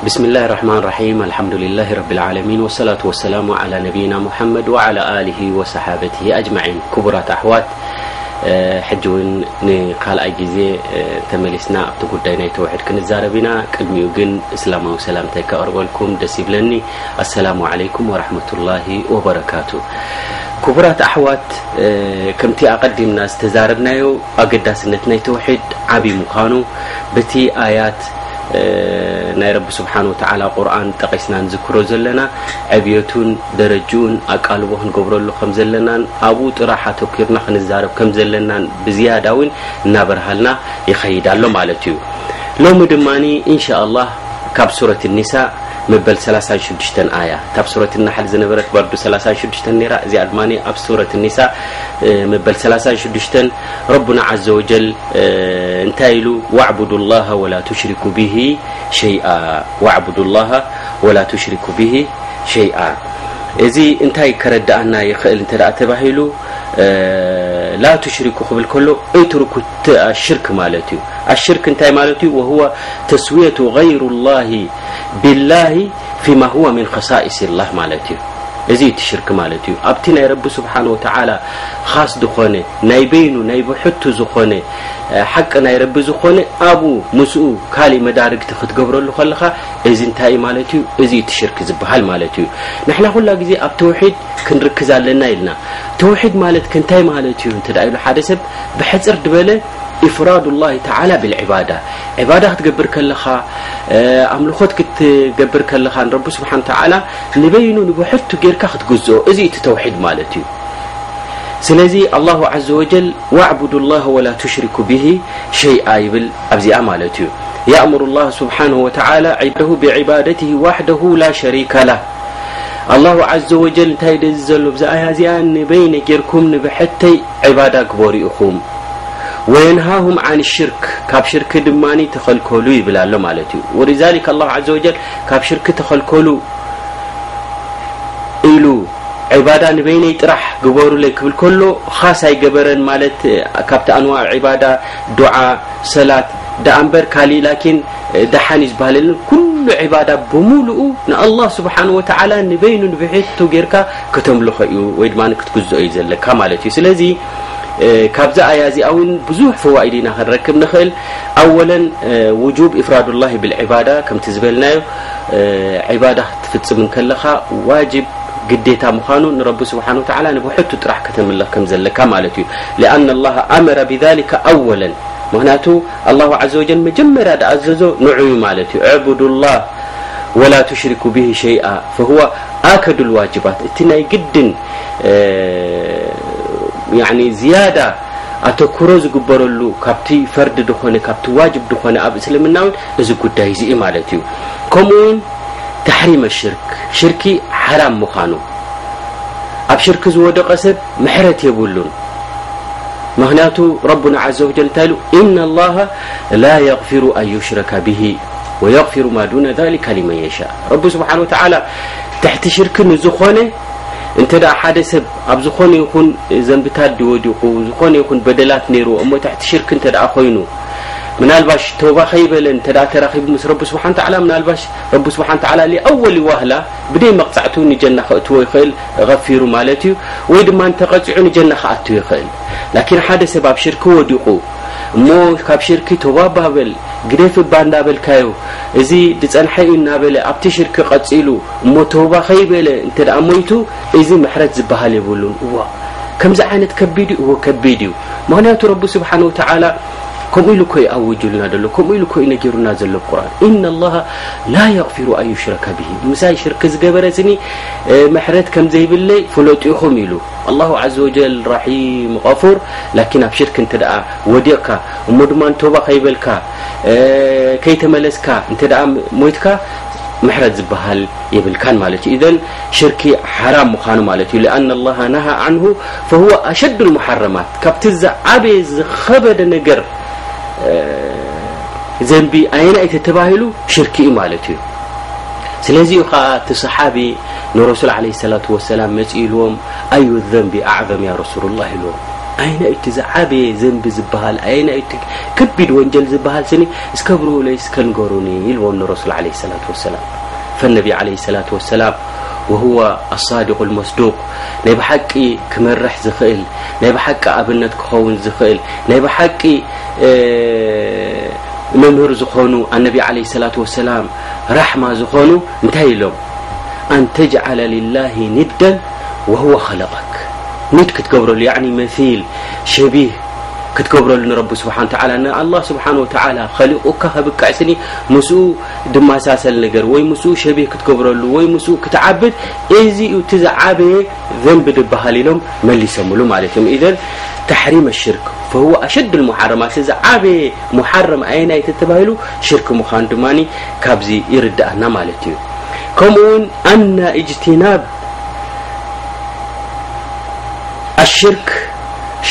بسم الله الرحمن الرحيم. الحمد لله رب العالمين، والصلاة والسلام على نبينا محمد وعلى آله وصحابته أجمعين. ክቡራት ኣሕዋት፣ ሕጂ እውን ንካልኣይ ግዜ ተመሊስና ኣብቲ ጉዳይ ናይ ተውሒድ ክንዛረብ ኢና። ቅድሚኡ ግን እስላማዊ ሰላምታይ ከቕርበልኩም ደስ ይብለኒ። ኣሰላሙ ዓለይኩም ወራሕመቱላሂ ወበረካቱ። ክቡራት ኣሕዋት፣ ከምቲ ኣቐዲምና ዝተዛረብናዮ፣ ኣገዳስነት ናይ ተውሒድ ዓቢ ምዃኑ በቲ ኣያት ናይ ረቢ ስብሓን ወተዓላ ቁርኣን ጠቒስና ንዝክሮ ዘለና፣ ዕብየቱን ደረጅኡን ኣቃልቦ ክንገብረሉ ከም ዘለናን ኣብኡ ጥራሕ ኣተኪርና ክንዛረብ ከም ዘለናን ብዝያዳ እውን እናበርሃልና ይኸይድ ኣሎ ማለት እዩ። ሎሚ ድማ ኢንሻ ኣላህ ካብ ሱረት ኒሳ መበል ሰላሳን ሽዱሽተን ኣያ፣ ካብ ሱረት ናሕል ዝነበረት በርዱ ሰላሳን ሽዱሽተን ነይራ፣ እዚኣ ድማ ኣብ ሱረት ኒሳ መበል ሰላሳን ሽዱሽተን ረቡና ዓዘ ወጀል እንታይ ኢሉ? "ዋዕቡዱ ላሃ ወላ ቱሽሪኩ ቢሂ ሸይኣ፣ ዋዕቡዱ ላሃ ወላ ቱሽሪኩ ቢሂ ሸይኣ።" እዚ እንታይ ከረድኣና ይኽእል እንተ ደኣ ተባሂሉ፣ ላ ቱሽሪኩ ክብል ከሎ፣ እትርኩ ት-፣ ሽርክ ማለት እዩ። ኣሽርክ እንታይ ማለት እዩ? ወሁወ ተስውየቱ ገይሩ ላሂ ቢላሂ ፊማ ሁወ ሚን ኸሳኢስ ላህ ማለት እዩ። እዚ እቲ ሽርክ ማለት እዩ። ኣብቲ ናይ ረቢ ስብሓን ወተዓላ ኻስ ዝኾነ፣ ናይ በይኑ፣ ናይ ብሕቱ ዝኾነ፣ ሓቂ ናይ ረቢ ዝኾነ፣ ኣብኡ ምስኡ ካሊእ መዳርግቲ ክትገብረሉ ከለኻ፣ እዚ እንታይ እዩ ማለት እዩ? እዚ እቲ ሽርክ ዝበሃል ማለት እዩ። ንሕና ኩላ ግዜ ኣብ ተውሒድ ክንርክዝ ኣለና ኢልና። ተውሒድ ማለት ከ እንታይ ማለት እዩ እንተ ደኣ ኢሉ ሓደ ሰብ ብሕጽር ዝበለ፣ ኢፍራዱ ላሂ ተዓላ ብልዕባዳ፣ ዕባዳ ክትገብር ከለኻ፣ ኣምልኾት ክትገብር ከለኻ ንረቢ ስብሓን ተዓላ ንበይኑ ንብሕቱ ጌርካ ክትግዝኦ፣ እዚ እቲ ተውሒድ ማለት እዩ። ስለዚ ኣላሁ ዓዘ ወጀል፣ "ዋዕቡዱ ላህ ወላ ቱሽሪኩ ቢሂ ሸይኣ" ይብል ኣብዚኣ ማለት እዩ። የእምሩ ላህ ስብሓንሁ ወተዓላ ዒባደሁ ብዒባደትሂ ዋሕደሁ ላ ሸሪከ ላህ። ኣላሁ ዓዘ ወጀል እንታይ ደዚ ዘሎ ብዛ ኣያ እዚኣ? "ንበይነ ጌርኩም ንብሕተይ ዕባዳ ግበሩ ኢኹም። ወየንሃሁም ዓን ሽርክ፣ ካብ ሽርክ ድማ ተኸልከሉ" ይብል ኣሎ ማለት እዩ። ወሊዛሊክ ኣላሁ ዓዘ ወጀል ካብ ሽርክ ተኸልከሉ ኢሉ፣ ዕባዳ ንበይነይ ጥራሕ ግበሩለይ ክብል ከሎ፣ ኻስ ኣይገበረን ማለት፣ ካብቲ ኣንዋዕ ዕባዳ፣ ዱዓ፣ ሰላት ደኣ እምበር ካሊእ ላኪን ደሓን እዩ ዝበሃል የለን። ኩሉ ዕባዳ ብምሉኡ ንኣላህ ስብሓን ወተዓላ ንበይኑ ንብሕቱ ጌርካ ከተምልኾ እዩ ወይ ድማ ክትግዝኦ እዩ ዘለካ ማለት እዩ። ስለዚ፣ ካብዛ ኣያ እዚኣ እውን ብዙሕ ፈዋኢድ ኢና ክንረክብ ንኽእል። ኣወለን፣ ውጁብ ኢፍራዱላሂ ብልዕባዳ፣ ከምቲ ዝበልናዮ፣ ዕባዳ ክትፍጽም እንከለኻ ዋጅብ፣ ግዴታ ምዃኑ ንረቢ ስብሓን ወተዓላ ንብሕቱ ጥራሕ ከተምልኽ ከም ዘለካ ማለት እዩ። ሊኣነ ላሃ ኣመረ ቢዛሊከ ኣወለን። ምኽንያቱ ኣላሁ ዓዘ ወጀል መጀመርያ ደኣዘዞ ንዑ እዩ ማለት እዩ። "ዕቡዱላህ ወላ ቱሽሪኩ ቢሂ ሸይኣ" ፈሁወ ኣከዱል ዋጅባት። እቲ ናይ ግድን፣ ያኒ ዝያዳ ኣተኩሮ ዝግበረሉ ካብቲ ፈርዲ ዝኾነ፣ ካብቲ ዋጅብ ዝኾነ ኣብ እስልምና እውን እዚ ጉዳይ እዚ እዩ ማለት እዩ። ከምኡ እውን ተሕሪመ ሽርክ፣ ሽርኪ ሓራም ምዃኑ፣ ኣብ ሽርኪ ዝወደቐ ሰብ ምሕረት የብሉን። ምኽንያቱ ረቡና ዓዘ ወጀል እንታይ ኢሉ? "ኢነ ላሃ ላ የግፊሩ ኣን ዩሽረከ ቢሂ ወየግፊሩ ማ ዱነ ዛሊከ ሊመን የሻእ።" ረቢ ስብሓን ወተዓላ ትሕቲ ሽርኪ ንዝኾነ፣ እንተ ደኣ ሓደ ሰብ ኣብ ዝኾነ ይኹን ዘንብታት ድዩ ወዲቑ፣ ዝኾነ ይኹን በደላት ነይርዎ፣ እሞ ትሕቲ ሽርኪ እንተ ደኣ ኮይኑ፣ ምናልባሽ ተውባ ከይበለ እንተ ደኣ ተራኺቡ ምስ ረቢ ስብሓን ተዓላ፣ ምናልባሽ ረቢ ስብሓን ተዓላ ሊኣወሊ ዋህላ ብደይ መቕጻዕቱ ንጀና ከእትዎ ይኽእል፣ ገፊሩ ማለት እዩ። ወይ ድማ እንተቐጺዑ ንጀና ክኣቱ ይኽእል። ላኪን ሓደ ሰብ ኣብ ሽርኪ ወዲቑ እሞ፣ ካብ ሽርኪ ተውባ በል፣ ግደፍ እባ እንዳበልካዮ፣ እዚ ድጸንሐ እዩ እናበለ ኣብቲ ሽርኪ ቀጺሉ እሞ ተውባ ከይበለ እንተ ደኣ ሞይቱ፣ እዚ ምሕረት ዝበሃል የብሉን። እዋ፣ ከምዚ ዓይነት ከቢድ እዩ። እዎ፣ ከቢድ እዩ። ምኽንያቱ ረቢ ስብሓን ወተዓላ ከምኡ ኢሉ እኮ እዩ ኣውጁልና ዘሎ፣ ከምኡ ኢሉ እኮ እዩ ነጊሩና ዘሎ ብቁርኣን። "ኢነ ላሃ ላ የግፊሩ ኣን ዩሽረከ ቢሂ።" ምሳይ ሽርኪ ዝገበረ ስኒ፣ እ፣ ምሕረት ከም ዘይብለይ ፍለጡ ኢኹም ኢሉ። ኣላሁ ዓዘ ወጀል ረሒም ገፉር፣ ላኪን ኣብ ሽርክ እንተ ደኣ ወዲቕካ፣ እሞ ድማ ንቶባ ከይበልካ፣ እ፣ ከይተመለስካ እንተ ደኣ ሞይትካ፣ ምሕረት ዝበሃል የብልካን ማለት እዩ። ኢዘን ሽርኪ ሓራም ምዃኑ ማለት እዩ። لأن الله نهى عنه فهو أشد المحرمات። ካብቲ ዝዓበየ ዝኸበደ ነገር፣ እ፣ ዘንቢ ኣየናይ ተተባሂሉ ሽርኪ እዩ ማለት እዩ። ስለዚ እዩ ኸዓ እቲ ሰሓቢ ንረሱል ዓለይሂ ሰላቱ ወሰላም መፂኡ ኢልዎም፣ "ኣዩ ዘንቢ ኣዕዘም ያ ረሱሉላህ?" ኢልዎም። ኣየናይ እቲ ዝዓበየ ዘንቢ ዝበሃል፣ ኣየናይ እቲ ከቢድ ወንጀል ዝበሃል ስኒ እስከ ብርሁለይ እስከ ንገሩኒ ኢልዎም ንረሱል ዓለይሂ ሰላቱ ወሰላም። ፈነቢ ዓለይሂ ሰላቱ ወሰላም ወሁወ ኣሳዲቁ ልመስዱቅ፣ ናይ ብሓቂ ክመርሕ ዝኽእል፣ ናይ ብሓቂ ኣብነት ክኸውን ዝኽእል፣ ናይ ብሓቂ መምህር ዝኾኑ ኣነቢ ዓለይሂ ሰላቱ ወሰላም ራሕማ ዝኾኑ እንታይ ኢሎም? ኣን ተጅዓለ ሊላሂ ኒደን ወሁወ ኸለቀክ። ኒድ ክትገብረሉ፣ ያዕኒ መሲል፣ ሸቢህ ክትገብረሉ ንረቢ ስብሓን ተዓላ። ንኣላህ ስብሓን ወተዓላ ኸሊቁካ ከብቅዕ ስኒ ምስኡ ድመሳሰል ነገር ወይ ምስኡ ሸቢህ ክትገብረሉ ወይ ምስኡ ክትዓብድ፣ እዚ እዩ እቲ ዝዓበየ ዘንቢ ድበሃል ኢሎም መሊሰምሉ ማለት እዮም። ኢዘን ተሕሪም ሽርክ ፈሁወ ኣሸዱ ልሙሓረማት፣ እዚ ዓበየ ሙሓረም ኣየናይ ተተባሂሉ ሽርክ ምዃኑ ድማ ካብዚ ይርዳእና ማለት እዩ። ከምኡ እውን ኣና እጅትናብ ኣሽርክ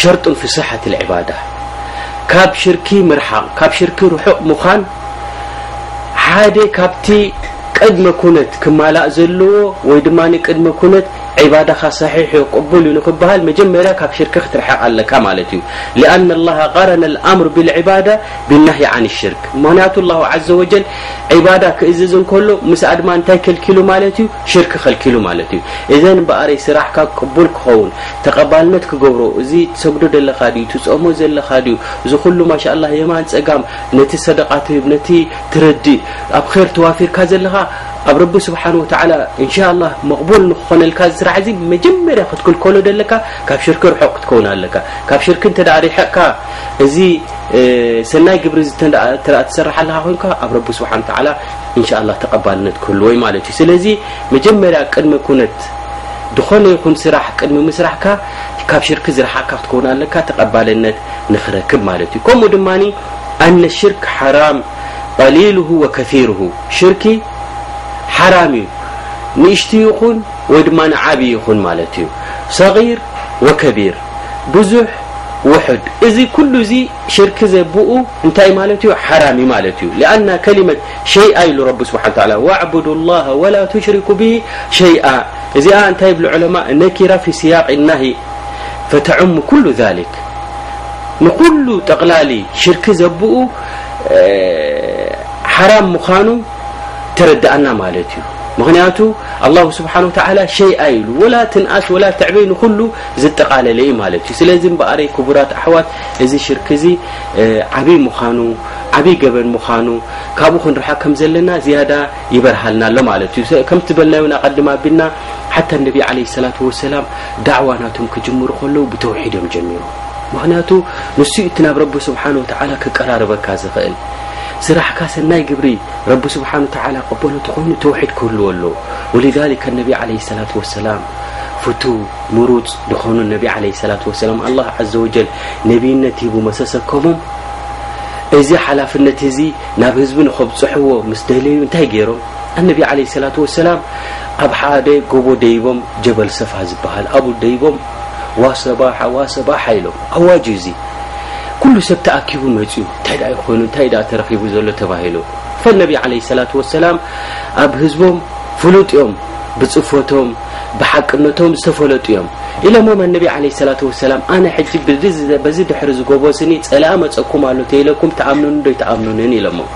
ሸርጡን ፊ ስሓት ልዕባዳ፣ ካብ ሽርኪ ምርሓቕ፣ ካብ ሽርኪ ርሑቕ ምዃን ሓደ ካብቲ ቅድመ ኩነት ክማላእ ዘለዎ ወይ ድማ ቅድመ ኩነት ዒባዳኻ ሰሒሕ እዩ ቅቡል እዩ ንክበሃል መጀመርያ ካብ ሽርኪ ክትርሕቕ ኣለካ ማለት እዩ። ሊኣን ኣላህ ቀረነ ልኣምር ብልዕባዳ ብናሂ ዓን ሽርክ። ምክንያቱ ኣላሁ ዓዘ ወጀል ዒባዳ ክእዝዝ እንከሎ ምስኣ ድማ እንታይ ከልኪሉ ማለት እዩ? ሽርክ ከልኪሉ ማለት እዩ። እዘን እምበኣረይ ስራሕካ ቅቡል ክኸውን፣ ተቐባልነት ክገብሮ፣ እዚ ትሰግዶ ዘለኻ ድዩ፣ ትጾሞ ዘለኻ ድዩ፣ እዚ ኩሉ ማሻኣላህ የማን ጸጋም ነቲ ሰደቃ ትህብ፣ ነቲ ትረድእ፣ ኣብ ኸይር ተዋፊርካ ዘለኻ ኣብ ረቢ ስብሓን ወተዓላ እንሻኣላህ መቕቡል ንክኾነልካ እዚ ስራሕ እዚ መጀመርያ ክትክልከሎ ደለካ ካብ ሽርኪ ርሑቕ ክትከውን ኣለካ። ካብ ሽርኪ እንተ ደኣ ርሒቕካ እዚ ሰናይ ግብሪ እዚ እንተ ደኣ ትሰርሕ ኣለኻ ኮይንካ ኣብ ረቢ ስብሓን ወተዓላ እንሻኣላህ ተቐባልነት ክህልዎ እዩ ማለት እዩ። ስለዚ መጀመርያ ቅድሚ ኩነት ዝኾነ ይኹን ስራሕ ቅድሚ ምስራሕካ ካብ ሽርኪ ዝረሓቕካ ክትከውን ኣለካ ተቐባልነት ንኽረክብ ማለት እዩ። ከምኡ ድማ ኣነ ሽርክ ሓራም ቀሊሉሁ ወከሲሩሁ፣ ሽርኪ ሓራም እዩ፣ ንእሽቱ ይኹን ወይ ድማ ንዓብዪ ይኹን ማለት እዩ። ሰጊር ወከቢር፣ ብዙሕ ውሑድ፣ እዚ ኩሉ እዚ ሽርኪ ዘብኡ እንታይ ማለት እዩ? ሓራም እዩ ማለት እዩ። ሊኣና ከሊመት ሸይኣ ኢሉ ረቢ ስብሓን ተዓላ፣ ወዕቡዱ ላሃ ወላ ቱሽሪኩ ብሂ ሸይኣ። እዚኣ እንታይ ይብሉ ዑለማ? ነኪራ ፊ ስያቅ ናሂ ፈተዕሙ ኩሉ ዛሊክ። ንኩሉ ጠቕላሊ ሽርኪ ዘብኡ ሓራም ምዃኑ ተረዳእና ማለት እዩ። ምኽንያቱ ኣላሁ ስብሓን ወተዓላ ሸይኣ ኢሉ፣ ወላ ትንኣስ ወላ ትዕበይ ንኹሉ ዝጠቓለለ እዩ ማለት እዩ። ስለዚ እምበኣረይ ክቡራት ኣሕዋት፣ እዚ ሽርክ እዚ ዓብይ ምዃኑ፣ ዓብይ ገበን ምዃኑ፣ ካብኡ ክንርሓቕ ከም ዘለና ዝያዳ ይበርሃልና ኣሎ ማለት እዩ። ከምቲ በልናዮ ኣቐድም ኣቢልና፣ ሓታ ነቢ ዓለይሂ ሰላቱ ወሰላም ዳዕዋ ናቶም ክጅምሩ ከለዉ ብተውሒድ እዮም ጀሚሮም። ምኽንያቱ ንሱ እዩ እቲ ናብ ረቢ ስብሓን ወተዓላ ክቀራርበካ ዝኽእል። ስራሕካ ሰናይ ግብሪ ረቢ ስብሓን ወተዓላ ቀበሎ ተኾይኑ ተውሒድ ክህልዎ ኣለዎ። ወሊዛሊከ ነቢ ዓለይሂ ሰላቱ ወሰላም ፍቱው ምሩፅ ዝኾኑ ነቢ ዓለይሂ ሰላቱ ወሰላም ኣላህ ዓዘ ወጀል ነቢይነት ሂቡ መሰሰከሞም። እዚ ሓላፍነት እዚ ናብ ህዝቢ ንኸብፅሕዎ ምስ ደለዩ እንታይ ገይሮም? ኣነቢ ዓለይሂ ሰላቱ ወሰላም ኣብ ሓደ ጎቦ ደይቦም፣ ጀበል ሰፋ ዝበሃል ኣብኡ ደይቦም፣ ዋ ሰባሓ ዋ ሰባሓ ኢሎም። ኣዋጅ እዩ እዚ። ኩሉ ሰብ ተኣኪቡ መፅዩ፣ እንታይ ደኣ ይኾኑ፣ እንታይ ደኣ ተረኺቡ ዘሎ ተባሂሉ። ፈነቢ ዓለይሂ ሰላቱ ወሰላም ኣብ ህዝቦም ፍሉጥ እዮም፣ ብፅፈቶም ብሓቅነቶም ዝተፈለጡ እዮም ኢሎሞም። ኣነቢ ዓለይሂ ሰላቱ ወሰላም ኣነ ሕጂ በዚ ድሕሪ ዝጎቦ ስኒ ፀላኢ መፀኩም ኣሎ ተይለኩም ትኣምኑኒ ዶ ይትኣምኑንን ኢሎሞም።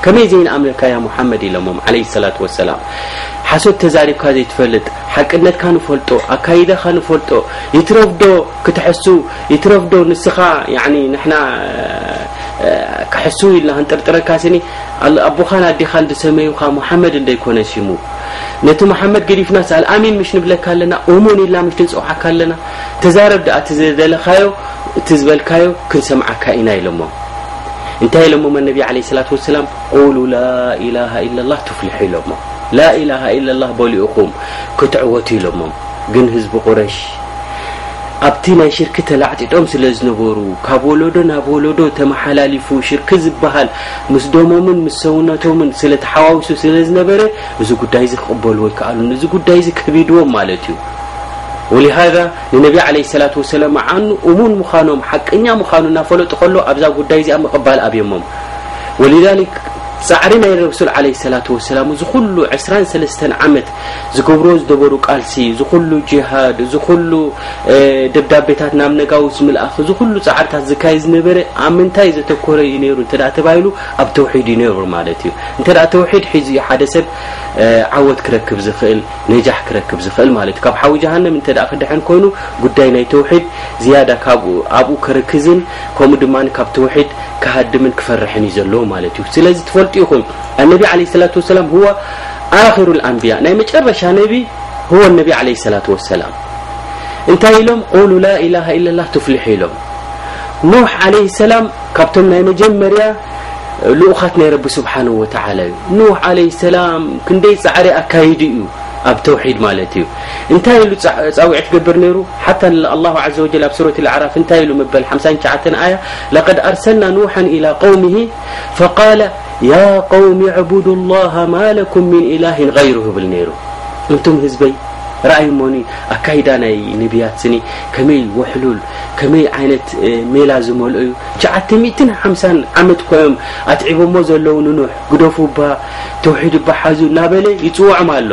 ከመይ ዘይንኣምነካ ያ ሙሓመድ ኢሎሞም ዓለይሂ ሰላቱ ወሰላም። ሓሶት ተዛሪብካ ዘይትፈልጥ፣ ሓቅነትካ ንፈልጦ፣ ኣካይዳኻ ንፈልጦ፣ ይትረፍዶ ክትሕሱ፣ ይትረፍዶ ንስኻ ያኒ ንሕና ክሕሱ ኢልና ክንጥርጥረካ ስኒ ኣቦኻን ኣዴኻን ዝሰመዩኻ ሙሓመድ እንደይኮነ ሽሙ። ነቲ ሙሓመድ ገዲፍናስ ኣልኣሚን ምሽ ንብለካ ኣለና፣ እሙን ኢልና ምሽ ንፅውዓካ ኣለና። ተዛረብ ደኣ እቲ ዝደለኻዮ እቲ ዝበልካዮ ክንሰምዓካ ኢና ኢሎሞም። እንታይ ኢሎሞም ኣነቢ ዓለይሂ ሰላቱ ወሰላም? ቁሉ ላኢላሃ ኢለላህ ቱፍሊሑ ኢሎሞም። ላኢላሃ ኢለላህ በሉ ኢኹም ክትዕወቱ ኢሎሞም። ግን ህዝቢ ቁረሽ ኣብቲ ናይ ሽርኪ ተላዕጢጦም ስለ ዝነበሩ፣ ካብ ወለዶ ናብ ወለዶ ተመሓላሊፉ ሽርኪ ዝበሃል ምስ ደሞምን ምስ ሰውነቶምን ስለ ተሓዋዊሱ ስለ ዝነበረ፣ እዚ ጉዳይ እዚ ክቕበልዎ ኣይከኣሉን። እዚ ጉዳይ እዚ ከቢድዎም ማለት እዩ። ወሊሃዛ ንነቢ ዓለይሂ ሰላቱ ወሰላም ዓኑ እሙን ምዃኖም፣ ሓቀኛ ምዃኑ እናፈለጡ ከሎ ኣብዛ ጉዳይ እዚኣ ምቕባል ኣብዮሞም። ወሊዛሊክ ጻዕሪ ናይ ረሱል ዓለይሂ ሰላቱ ወሰላም፣ እዚ ኩሉ ዕስራን ሰለስተን ዓመት ዝገብሮ ዝነበሩ ቃልሲ፣ እዚ ኩሉ ጂሃድ፣ እዚ ኩሉ፣ እ፣ ደብዳቤታት ናብ ነጋውስ ምልኣኽ፣ እዚ ኩሉ ጻዕርታት ዝካየድ ዝነበረ ኣብ ምንታይ ዘተኮረ እዩ ነይሩ እንተ ደኣ ተባሂሉ፣ ኣብ ተውሒድ እዩ ነይሩ ማለት እዩ። እንተ ደኣ ተውሒድ ሒዙ እዩ ሓደ ሰብ፣ እ፣ ዓወት ክረክብ ዝኽእል፣ ነጃሕ ክረክብ ዝኽእል ማለት እዩ። ካብ ሓዊ ጀሃነም እንተ ደኣ ክድሕን ኮይኑ፣ ጉዳይ ናይ ተውሒድ ዝያዳ ካብኡ፣ ኣብኡ ክርክዝን ከምኡ ድማ ካብ ተውሒድ ክሃድምን ክፈርሕን እዩ ዘለዎ ማለት እዩ። ስለዚ ትፈልጡ ኢኹም፣ ኣነቢ ዓለይሂ ሰላቱ ወሰላም ሁወ ኣኺሩል ኣንብያ፣ ናይ መጨረሻ ነቢ ሁወ ነቢ ዓለይሂ ሰላቱ ወሰላም። እንታይ ኢሎም? ቁሉ ላ ኢላሃ ኢለላህ ቱፍሊሑ ኢሎም። ኑሕ ዓለይሂ ሰላም ካብቶም ናይ መጀመርያ ልኡኻት ናይ ረቢ ስብሓንሁ ወተዓላ እዩ። ኑሕ ዓለይሂ ሰላም ክንደይ ጻዕሪ ኣካይዱ እዩ ኣብ ተውሒድ ማለት እዩ። እንታይ ኢሉ ጻ-፣ ጻውዒት ገብር ነይሩ? ሓታ ኣላሁ ዓዘ ወጀል ኣብ ሱረት ኣልኣዕራፍ እንታይ ኢሉ ምበል ሓምሳን ትሽዓተን ኣያ፣ ለቀድ ኣርሰልና ኑሐን ኢላ ቀውሚሂ ፈቃለ ያ ቀውሚ ዕቡዱ ላሃ ማ ለኩም ሚን ኢላሂን ገይሩ ይብል ነይሩ። እንቱም ህዝበይ፣ ረኣይሞኒ ኣካይዳ ናይ ነቢያት ስኒ ከመይ ውሕሉል፣ ከመይ ዓይነት፣ እ፣ ሜላ ዝመልኦ እዩ። ትሽዓተ ሚእትን ሓምሳን ዓመት እኮ እዮም ኣትዒቦሞ ዘለዉ ንኑሕ፣ ግደፉ እባ፣ ተውሒድ እባ ሓዙ እናበለ ይጽውዖም ኣሎ።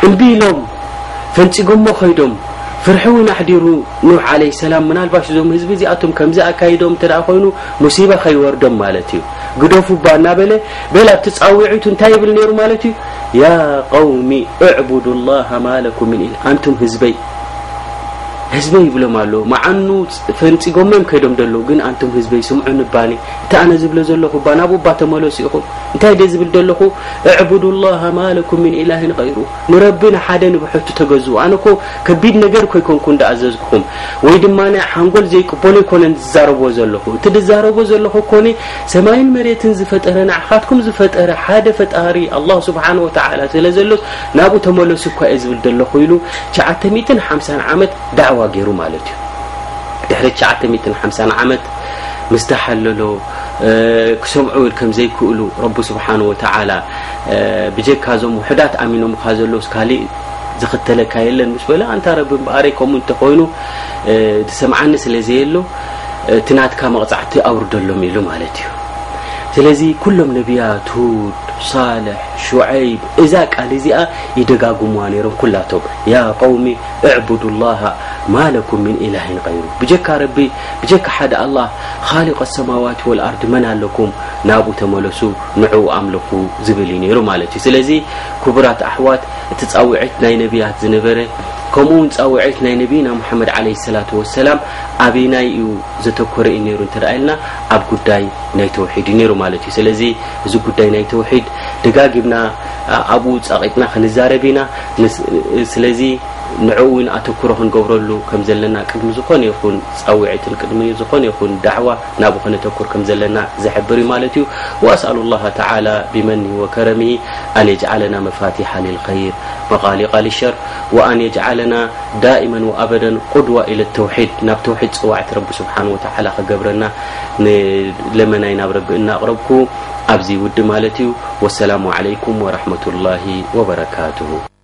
እምቢ ኢሎም፣ ፈንጺጎሞ ኸይዶም፣ ፍርሒ እውን ኣሕዲሩ ኑሕ ዓለይሂ ሰላም። ምናልባሽ እዞም ህዝቢ እዚኣቶም ከምዚ ኣካይዶም እንተ ደኣ ኾይኑ፣ ሙሲባ ኸይወርዶም ማለት እዩ። ግደፉ እባ እናበለ፣ በል ኣብቲ ጻውዒቱ እንታይ ይብል ነይሩ ማለት እዩ? ያ ቀውሚ እዕቡዱ ላሃ ማ ለኩም ሚን ኢላህ፣ ኣንቱም ህዝበይ፣ ህዝበይ ይብሎም ኣሎ። መዓኑ ፈንጺጎሞ እዮም ከይዶም ዘለዉ፣ ግን ኣንቱም ህዝበይ ስምዑኒ እባ፣ ኣነ፣ እቲ ኣነ ዝብሎ ዘለኹ እባ፣ ናብኡ እባ ተመለሱ ኢኹም። እንታይ ድየ ዝብል ዘለኹ? እዕቡዱ ላሃ ማ ለኩም ሚን ኢላሂን ገይሩ፣ ንረቢ ንሓደ ንብሕቱ ተገዝኡ። ኣነ እኮ ከቢድ ነገር እኮ ኣይኮንኩን ዝኣዘዝኩኹም፣ ወይ ድማ ናይ ሓንጎል ዘይቅበሎ ኣይኮነን ዝዛረቦ ዘለኹ። እቲ ዝዛረቦ ዘለኹ እኮ ሰማይን መሬትን ዝፈጠረ፣ ንዓኻትኩም ዝፈጠረ ሓደ ፈጣሪ ኣላህ ስብሓን ወተዓላ ስለ ዘሎስ፣ ናብኡ ተመለሱ እኳ እየ ዝብል ዘለኹ ኢሉ ትሽዓተ ሚእትን ሓምሳን ዓመት ዳዕዋ ገይሩ ማለት እዩ። ድሕሪ ትሽዓተ ሚእትን ሓምሳን ዓመት ምስ ተሓለሎ፣ እ፣ ክሰምዑ ከም ዘይክእሉ ረቢ ስብሓን ወተዓላ፣ እ፣ ብጀካ እዞም ውሑዳት ኣሚኖምኻ ዘለውስ ካሊእ ዝኽተለካ የለን ምስ በለ፣ ኣንታ ረቢ እምበኣረይ ከምኡ እንተኾይኑ፣ እ፣ ዝሰምዓኒ ስለ ዘየሎ፣ እቲ ናትካ መቕጻዕቲ ኣውርደሎም ኢሉ ማለት እዩ። ስለዚ ኩሎም ነቢያት፣ ሁድ፣ ሳልሕ፣ ሹዐይብ፣ እዛ ቃል እዚኣ ይደጋግሙዋ ነይሮም ኩላቶም። ያ ቀውሚ እዕቡዱ ላሃ ማ ለኩም ሚን ኢላሂን ገይሩ። ብጀካ ረቢ፣ ብጀካ ሓደ ኣላህ፣ ኻሊቀ ሰማዋት ወልኣርድ መን ኣለኩም? ናብኡ ተመለሱ፣ ንዕኡ ኣምልኹ ዝብል እዩ ነይሩ ማለት እዩ። ስለዚ ክቡራት ኣሕዋት፣ እቲ ጻውዒት ናይ ነቢያት ዝነበረ፣ ከምኡ እውን ጻውዒት ናይ ነቢይና ሙሓመድ ዓለይሂ ሰላቱ ወሰላም ኣበይናይ እዩ ዘተኮረ እዩ ነይሩ እንተ ደኣ ኢልና፣ ኣብ ጉዳይ ናይ ተውሒድ እዩ ነይሩ ማለት እዩ። ስለዚ እዚ ጉዳይ ናይ ተውሒድ ደጋጊምና፣ ኣ-፣ ኣብኡ ጸቒጥና ክንዛረብ ኢና። ንስ-፣ ስለዚ ንዕኡ እውን ኣተኩሮ ክንገብረሉ ከም ዘለና ቅድሚ ዝኾነ ይኹን ጻውዒትን ቅድሚ ዝኾነ ይኹን ዳዕዋ ናብኡ ከነተኩር ከም ዘለና ዝሕብር እዩ ማለት እዩ። وأسأل الله تعالى بمنه وكرمه أن يجعلنا مفاتيح للخير مغاليق للشر وأن يجعلنا دائما وأبدا قدوة إلى التوحيد، ናብ ተውሒድ ጸዋዒት ረቢ ስብሓን ወተዓላ ክገብረና ንለመናይ ናብ ረቢ እናቕረብኩ ኣብዚ ውዲ ማለት እዩ። ወሰላሙ ዓለይኩም ወረሕመቱላሂ ወበረካቱሁ።